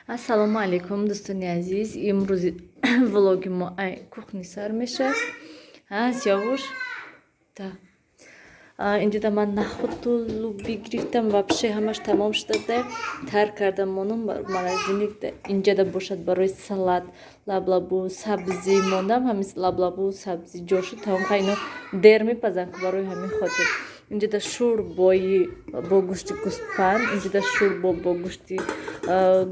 Ассалому алайкум, дӯстони азиз. Имрӯзи влоги мо ай кухни сар мешавад. Сиёвуш, та инҷода ман нахӯду луби гирифтам. Вообще ҳамаш тамом шуда, тар кардам, монум морозильник. Инҷада бошад, барои салат лаблабу сабзӣ мондам. Ҳамин лаблабу сабзӣ ҷо шуд, тамом. Ха, ино дер мепазанд ку, барои ҳамин хотир инҷода шӯрбои бо гӯшти гӯспанд, инҷода шӯрбо бо гӯшти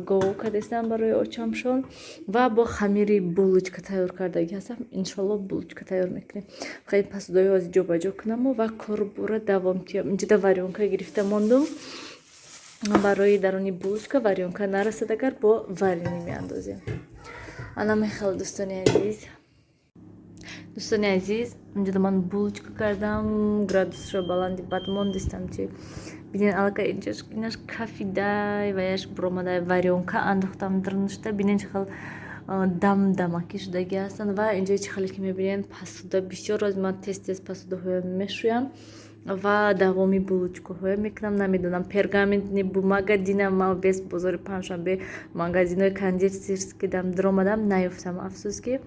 гов кардастам барои очамшон ва бо хамири булочка тайёр кардагӣ ҳастам. Иншолло, булочка тайёр мекунем. Хеле посудаи ҳозир ҷобаҷо кунаму ва корбора давом тиём. Инҷода варёнка гирифта мондум барои даруни булочка. Варёнка нарасад агар, бо варенье меандозем. Ана мехел, дӯстони азиз. Дӯстони азиз, инҷода ман булочка кардам, градусро баланди бад мондистам. Чи бинен, аллакай инаш кафидай ва яш буромадай. Варёнка андохтам дарунашта. Бинен, чӣ хел дам дамакӣ шудагӣ ҳастанд. Ва инҷо, чӣ хеле ки мебинен, посуда бисёр. Роз ман тез тез посудаҳоя мешӯям ва давоми булочкаҳоя мекунам. Намедонам, пергаментный бумага динам. Ман вес бозори панҷшанбе, магазинҳои кондитерский дам даромадам, наёфтам, афсӯс, ки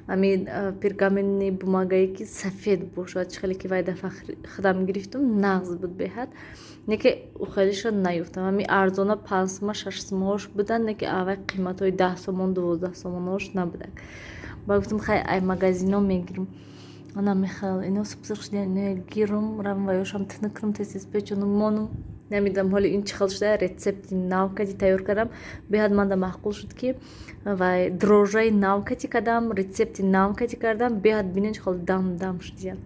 ҳамин пергаментный бумагае ки сафед бошад. Чӣ хеле ки вай дафъа худам гирифтум, нағз буд беҳад, не ки ухелиша наёфтам. Ҳамин арзона 5 сума, 6 сумаҳош буданд, не ки аввай қиматҳои 10 сомон, 12 сомонҳош набуданд. Ба гуфтам, хай, ай магазино мегирам. Ана мехел, ино субсирх шуда, ино гирум, равам ва ёшам тинак кунам, тез тез печонум, монум. Намедонам, ҳоли ин чӣ хел шуда. Рецепти нав кати тайёр кардам, беҳад манда маъқул шуд, ки вай дрожжаи нав кати кардам, рецепти нав кати кардам. Беҳад, бинен, чӣ хел дам дам шудиян.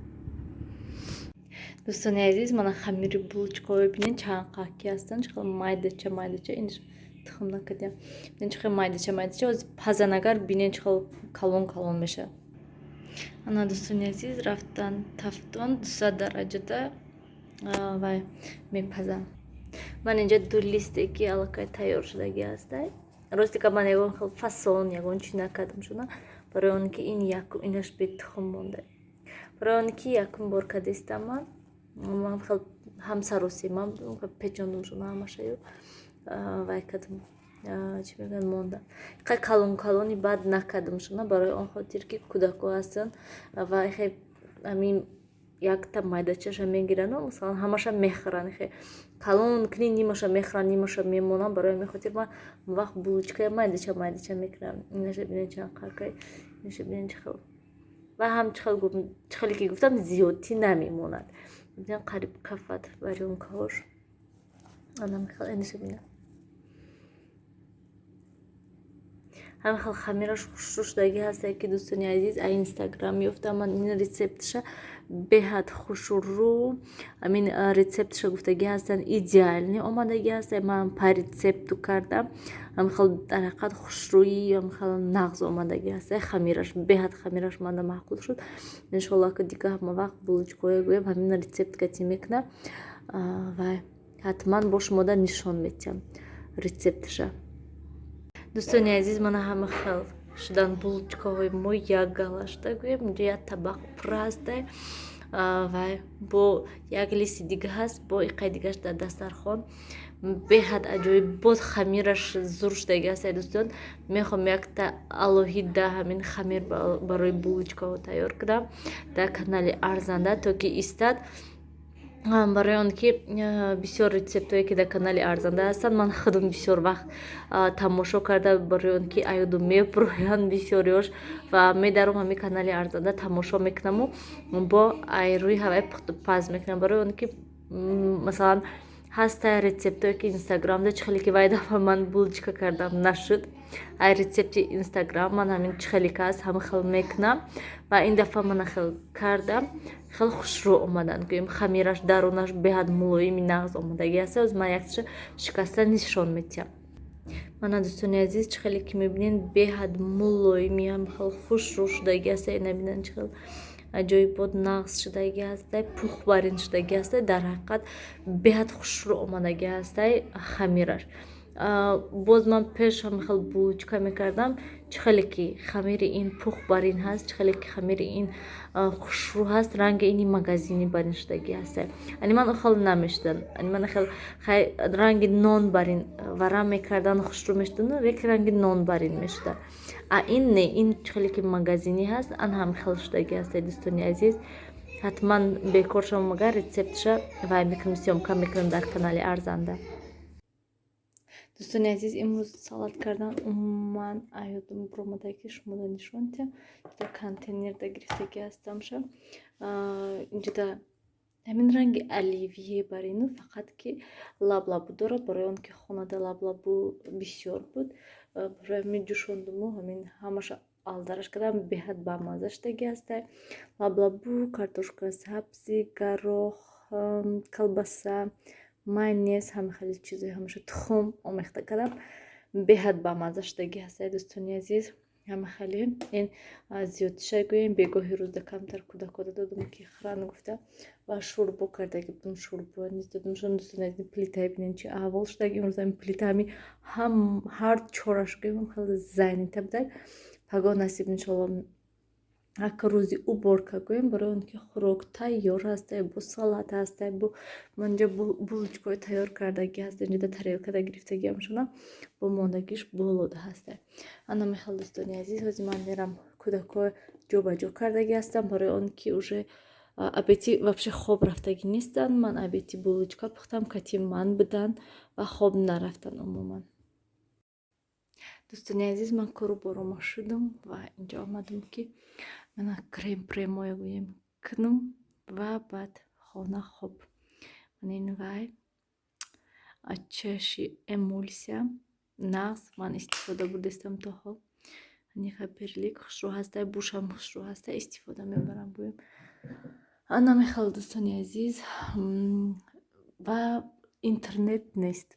Дӯстони азиз, мана хамири булочкаҳои, бинен, чанд қаки ҳастанд, чӣ хел майдача майдача. Ин тухм накардем. Бинен, чӣ хел майдача майдача. Ҳозир пазан агар, бинен, чӣ хел калон калон мешавад. Ана, дӯстони азиз, рафтан тафтон 200 дараҷада вай мепазам. Ман инҷа ду листе ки аллакай тайёр шудагӣ ҳастай. Рости ка, ман ягон хел фасон, ягон чӣ накардам шуда, барои он ки ин якум, инаш бетухм монда, барои он ки якум бор кадистам. Ман хел ҳамсаросима печондум шуда ҳамашаю вай кардам, чӣ мегӯянд, монда. Хай, калон калони бад накардам шуда, барои он хотир ки кӯдако ҳастанд ва хе ҳамин якта майдачаша мегирану, масалан, ҳамаша мехӯранд. Хе калон кунӣ, нимаша мехӯранд, нимаша мемонанд. Барои ҳамин хотир ман вақт булочкая майдача майдача мекунам. Инаша бинед, чанд қакай. Инаша бинед, чӣ хел. Ва ҳам чӣ хеле ки гуфтам, зиёдтӣ намемонад. Бинед, қариб кафад варёнкаҳош. Ана мехел, инаша бинед, ҳамин хел хамираш хушрӯ шудагӣ ҳастае, ки, дӯстони азиз, а Инстаграм ёфтам ман ин рецептша. Беҳад хушрӯ, ҳамин рецептша гуфтагӣ ҳастанд, идеальный омадагӣ ҳаста. Ман по рецепту кардам, ҳамин хел дар ҳақиқат хушрӯӣ, ҳамин хел нағз омадагӣ ҳаста хамираш. Беҳад хамираш манда маъқул шуд. Иншоалло, ки дига ҳама вақт булочкаҳое гӯям, ҳамин рецепт кати мекунам ва ҳатман бо шумода нишон медиҳам рецептша. Дӯстони азиз, мана ҳама хел шудан булочкаҳои мо, як гала шуда гӯем. Инҷо як табақ пур ҳастай ва бо як листи дига ҳаст, бо иқаи дигаш дар дастархон. Беҳад аҷоиб, боз хамираш зур шудаги ҳастай. Дӯстон, мехоҳам якта алоҳида ҳамин хамир барои булочкаҳо тайёр кунам дар канали арзанда, то ки истад, барои он ки бисёр рецептҳое ки дар канали арзанда ҳастанд, ман худам бисёр вақт тамошо карда, барои он ки аёду мебуроянд бисёриёш ва медаром ҳамин канали арзанда, тамошо мекунаму бо айрӯи ҳавай пухтупаз мекунам. Барои он ки, масалан, ҳаста рецептҳое ки Инстаграмда, чӣ хеле ки вай дафъа ман булочка кардам, нашуд. Ай рецепти Инстаграм ман ҳамин чӣ хеле ки ҳаст, ҳамин хел мекунам ва ин дафъа мана хел кардам, хеле хушрӯ омаданд гӯем. Хамираш, дарунаш беҳад мулоими нағз омадагӣ аст. Ҳозир ман якташа шикаста нишон медиҳам. Мана, дӯстони азиз, чӣ хеле ки мебинед, беҳад мулоими, ҳам хел хушрӯ шудагӣ аст. Ина бинед, чӣ хел аҷоибот нағз шудагӣ ҳастай, пухбарин шудагӣ ҳастай. Дар ҳақиқат беҳад хушрӯ омадагӣ ҳастай хамираш. Боз ман пеш ҳамихел булочка мекардам. Чӣ хеле ки хамири ин пух барин ҳаст, чӣ хеле ки хамири ин хушрӯ ҳаст, ранги ини магазини барин шудагӣ ҳаста. Ани ман хел намешудан, ани ман хел ранги нон барин варам мекардан, хушрӯ мешудан, лекин ранги нон барин мешуда. А ин не, ин чӣ хеле ки магазинӣ ҳаст, ан ҳам хел шудагӣ ҳаста. Дӯстони азиз, ҳатман бекор шавам, магар рецептша вай мекунам, съёмка мекунам дар канали Арзанда. Дӯстони азиз, имрӯз салат кардан умуман аёдам биромада, ки шуморо нишон диҳам. Дар контейнерда гирифтагӣ ҳастамша. Инҷода ҳамин ранги оливье барину, фақат ки лаблабу дорад, барои он ки хонада лаблабу бисёр буд, барои ҳамин ҷӯшондуму ҳамин ҳамаша алдараш кардам. Беҳад бамазза шудагӣ ҳастай. Лаблабу, картошка, сабзи, горох, колбаса, майонез, ҳама хеле чизои, ҳамаша тухм омехта кардам. Беҳад бамазза шудагӣ ҳастай, дӯстони азиз. Ҳама хеле ин зиёдтиша гӯем, бегоҳи рӯзда камтар кӯдакода додам, ки хӯран гуфта, ва шӯрбо кардагӣ будам, шӯрбо низ додам. Дӯстони азиз, плитаи бинед, чи аҳвол шудаги имрӯз. Ҳамин плита ҳами ҳам ҳар чораш гӯем, хеле занята будай. Пагоҳ насиб, иншолло, як рӯзи уборка гӯем, барои он ки хӯрок тайёр ҳастай, бо салат ҳастай, бо манҷа булочкаҳои тайёр кардагӣ ҳаст, инҷода тарелкада гирифтагиамшона, бо мондагиш болода ҳастай. Ана мехел, дӯстони азиз, ҳозир ман мерам, кӯдакҳо ҷобаҷо кардагӣ ҳастам, барои он ки уже обеди вообще хоб рафтагӣ нестанд. Ман обеди булочка пухтам, кати ман буданд ва хоб нарафтанд умуман. Дӯстони азиз, ман кору борома шудам ва инҷо омадам, ки мана крем премоя гӯем кунам ва баъд хона хоб. Ман ин вай чаши эмулсия нағз ман истифода бурдастам то ҳол. Ани Фаберлик хушрӯ ҳастай, бушам хушрӯ ҳастай, истифода мебарам гӯем. Ана мехел, дӯстони азиз, ва интернет нест.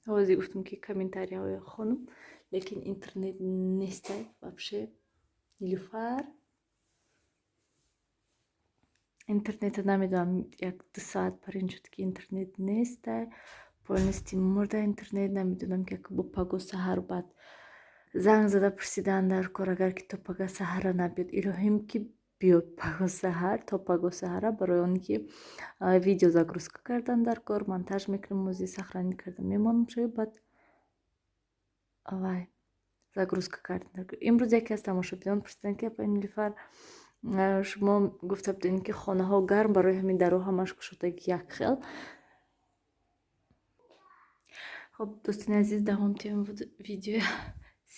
Ҳозир гуфтам, ки комментарияҳоя хонум, лекин интернет нестай вообще. Нилуфар, интернета намедонам, як 2 соат парин шуд, ки интернет нестай, полностью мурда интернет. Намедонам, ки бо паго саҳар баъд занг зада пурсидан дар кор, агар ки то пага саҳара набиёд. Илоҳим, ки биёд паго саҳар, то паго саҳара, барои он ки видео загрузка кардан дар кор, монтаж мекунам, музи сохранить карда мемонам шояд, баъд вай загрузка кардан дар кор. Имрӯз яке аз тамошобинон пурсиданд, ки апай Нилуфар, шумо гуфта будед, ки хонаҳо гарм, барои ҳамин даро ҳамаш кушодаги як хел. Хоб, дӯстони азиз, давом тем видеоя.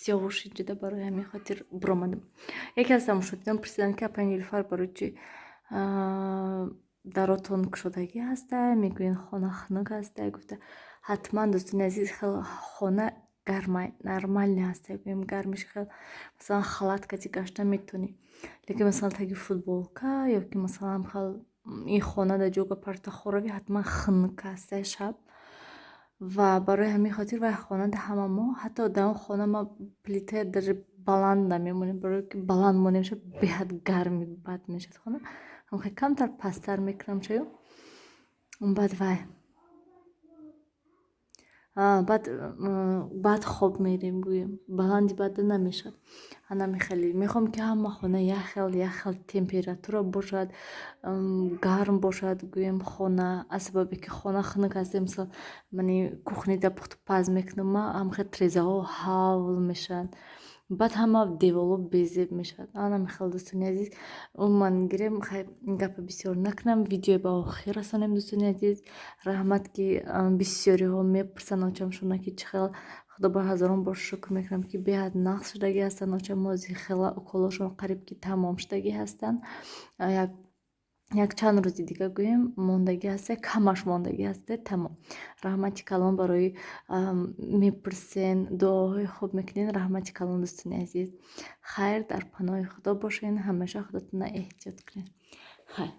Сиёвуш инҷода, барои ҳамин хотир биромадам. Яке аз тамошобинон пурсиданд, ки апай Нилуфар, барои чи даротон кушодагӣ ҳастай, мегӯен хона хунук ҳастай гуфта. Ҳатман, дӯстони азиз, хел хона гармай, нормальный ҳастай гӯем, гармиш хел, масалан, халат кати гашта метавонӣ, лекин масалан таги футболка ё ки масалан хел ин хона дар ҷога партахоравӣ, ҳатман хунук ҳастай шаб. Ва барои ҳамин хотир вай хона дар ҳама мо, ҳатто дар он хона ма плитая даже баланд намемонем, барое ки баланд монем шаб беҳад гарми бад мешавад хона. Ҳамхел камтар пасттар мекунам чаю, баъд вай баъд хоб мерем гӯем, баланди бада намешавад. Анами хеле мехоҳам, ки ҳама хона як хел температура бошад, гарм бошад гӯем хона. Аз сабабе ки хона хунук аст, мисол, мани кухнида пухтупаз мекунам, ма ҳамхел трезаҳо ҳавл мешаванд, баъд ҳама деволо безеб мешавад. Анами хел, дӯстони азиз, умуман гирем, хай, гапа бисёр накунам, видеои ба охир расонем. Дӯстони азиз, раҳмат, ки бисёриҳо мепурсанд очамшона ки чӣ хел. Худо ба ҳазорон бор шукр мекунам, ки беҳад нағз шудагӣ ҳастанд очам. Ҳозир хела уколошон қариб ки тамом шудагӣ ҳастанд, як чанд рӯзи дига гӯем мондагӣ ҳаста, камаш мондагӣ ҳаста, тамом. Раҳмати калон барои мепурсен, дуоҳои хуб мекунед. Раҳмати калон, дӯстони азиз. Хайр, дар паноҳи Худо бошед, ҳамеша худатонро эҳтиёт кунед. Хайр.